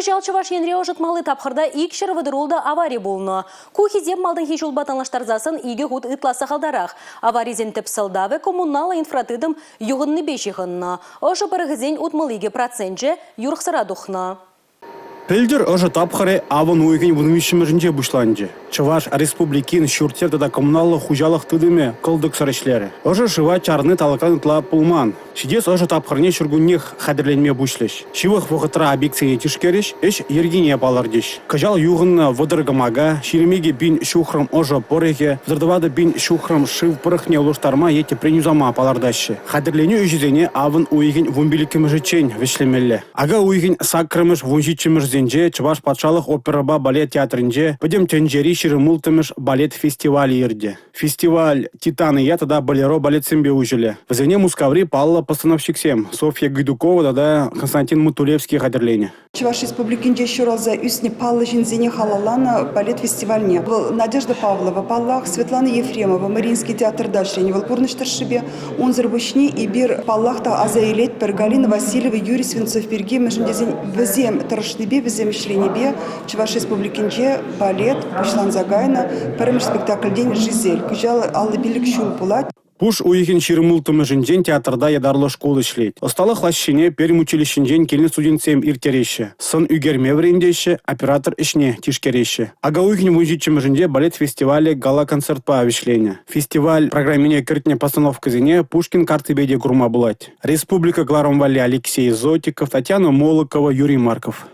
Кӑҫал Чӑваш Енре ӑшӑтмалли тапхӑрта 236 авари пулнӑ. Ку хисеп малтанхи ҫулпа танлаштарсассӑн икӗ хут ытла сахалтарах. Аварисен тӗп сӑлтавӗ коммуналлӑ инфратытӑм юхӑннипе ҫыхӑннӑ. Ӑшӑ пӑрӑхӗсен 62 проценчӗ юрӑхсӑра тухнӑ. Пӗлтӗр ӑшӑ тапхӑрӗ авӑн уйӑхӗн 13-мӗшӗнче пуҫланчӗ. Чӑваш Республикин ҫурт-йӗр тата коммуналлӑ хуҫалӑх тытӑмӗ кӑлтӑксӑр ӗҫлерӗ. Ӑшӑ шыва чарни талӑкран ытла пулман. Ҫитес ӑшӑ тапхӑрне ҫуркуннех хатӗрленме пуҫлӗҫ. Ҫывӑх вӑхӑтра объектсене тишкерӗҫ, ӗҫ йӗркине палӑртӗҫ. Кӑҫал юхӑннӑ 30 кӑмака, 22 пин ҫухрӑм ӑшӑ пӑрӑхӗ, 34 пин ҫухрӑм шыв пӑрӑхне улӑштарма е тӗпрен юсама палӑртаҫҫӗ. Хатӗрленӳ ӗҫӗсене авӑн уйӑхӗн 15-мӗшӗччен вӗҫлемелле. Ака уйӑхӗн саккӑрмӗш 17-мӗшӗсенче Чӑваш патшалӑх оперӑпа балет театрӗнче Пӗтӗм тӗнчери 26-мӗш балет фестивалӗ иртӗ. Фестиваль «Титания» тата «Болеро» балетсемпе уҫӑлӗ. Вӗсене Мускаври паллӑ постановщиксем Софья Гайдукова тата Константин Мутулевский хатӗрленӗ. Чӑваш Республикинче ҫуралса ӳснӗ паллӑ ҫынсене халалланӑ балет фестивальне. Вӑл Надежда Павлова, паллах, Светлана Ефремова Мариинский театрта ӗҫленӗ. Вӑл пурнӑҫ тӑршшӗпе. Унсӑр пуҫне эпир, паллах та, аса илетпӗр Галина Васильева, Юрий Свинцов пирки, мӗншӗн тесен вӗсем тӑрӑшнипе, вӗсем ӗҫленипе Чӑваш Республикинче балет пуҫланса кайнӑ пӗрремӗш спектакльтен «Жизель». Кӑҫал 55 ҫул пулать. Пуш уйӑхӗн 26-мӗшӗнчен театрта ятарлӑ шкул ӗҫлет. Ӑсталӑх лаҫҫине Пермь училищинчен килнӗ студентсем ирттереҫҫӗ. Сӑн ӳкерме вӗрентеҫҫӗ, оператор ӗҫне тишкереҫҫӗ. Ака уйӑхӗн 17-мӗшӗнче балет фестивалӗ гала-концертпа вӗҫленӗ. Фестиваль программине кӗртнӗ постановкӑсене Пушкин карттипе те курма пулать. Республика кӑларӑм валли Алексей Зотиков, Татьяна Молокова, Юрий Марков.